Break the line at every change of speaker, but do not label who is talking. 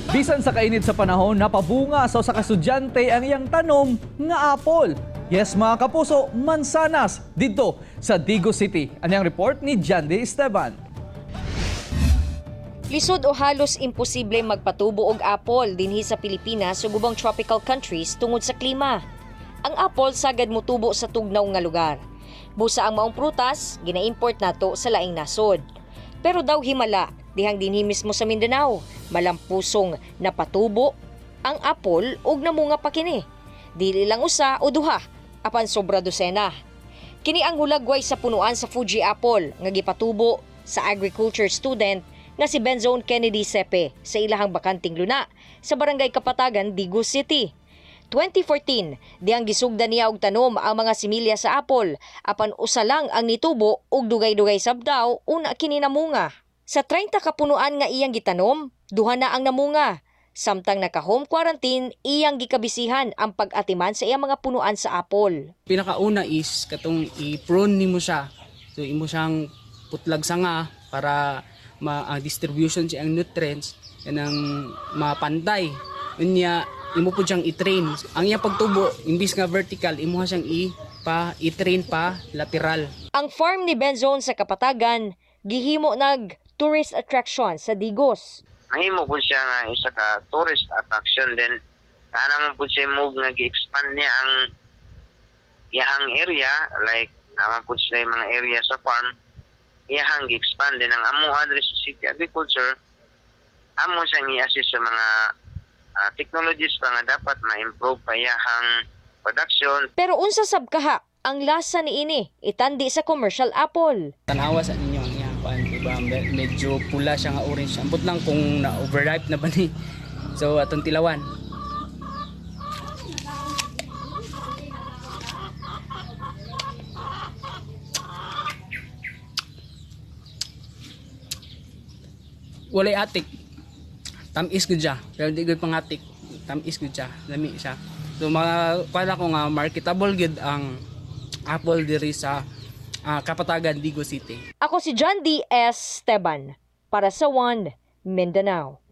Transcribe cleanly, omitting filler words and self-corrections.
Bisan sa kainit sa panahon, napabunga sa usa ka estudyante ang iyang tanom nga apple. Yes, mga kapuso, mansanas didto sa Digos City. Anyang report ni Jandy Esteban.
Lisod o halos imposible magpatubo og apple dinhi sa Pilipinas ug ubang tropical countries tungod sa klima. Ang apple sagad motubo sa tugnaw nga lugar. Busa ang maong prutas, gina-import nato sa laing nasod. Pero daw himala, dihang dinhi mismo sa Mindanao, malampusong napatubo ang apple ug namunga pa kini. Dili lang usa o duha, apan sobra dosena. Kini ang hulagway sa punuan sa Fuji Apple nga gipatubo sa agriculture student nga si Benzone Kennedy Sepe sa ilahang bakanting luna sa Barangay Kapatagan, Digos City. 2014, dihang gisugda niya og tanom ang mga similya sa apple apan usa lang ang nitubo ug dugay-dugay sab daw una kini namunga. Sa 30 ka punuan nga iyang gitanom, duha na ang namunga. Samtang naka-home quarantine, iyang gikabisihan ang pag-atiman sa iyang mga punuan sa apple.
Pinakauna is katong i-prune nimo siya. So imo siyang putlag sanga para ma ang distribution siya ang nutrients kanang mapantay. Unya imo pud siyang i-train. Ang iya pagtubo imbis nga vertical, imo siyang i pa i-train pa lateral.
Ang farm ni Benzone sa Kapatagan gihimo nag tourist attraction sa Digos.
Mahimo po siya nga isa ka tourist attraction, then kana mo po siya move nga gi-expand niya ang iyahang area, like naman po sila yung mga area sa farm iyahang gi-expand din. Ang amo address sa City Agriculture, amo siyang i-assist sa mga technologies pa nga dapat ma-improve pa iyahang production.
Pero unsa sab kaha ang lasa niini itandi sa commercial apple?
Tanawa sa ninyo ang iyang kuan, di ba? Medyo pula siya nga orange. Ambot lang kung na overripe na ba ni. So atong tilawan. Walay atik. Tamis gud siya. Pero di gud pangatik. Tamis gud siya. Lami siya. So mga kuan ako nga marketable gud ang apple diri sa Kapatagan, Digos City.
Ako si John D. S. Esteban para sa One Mindanao.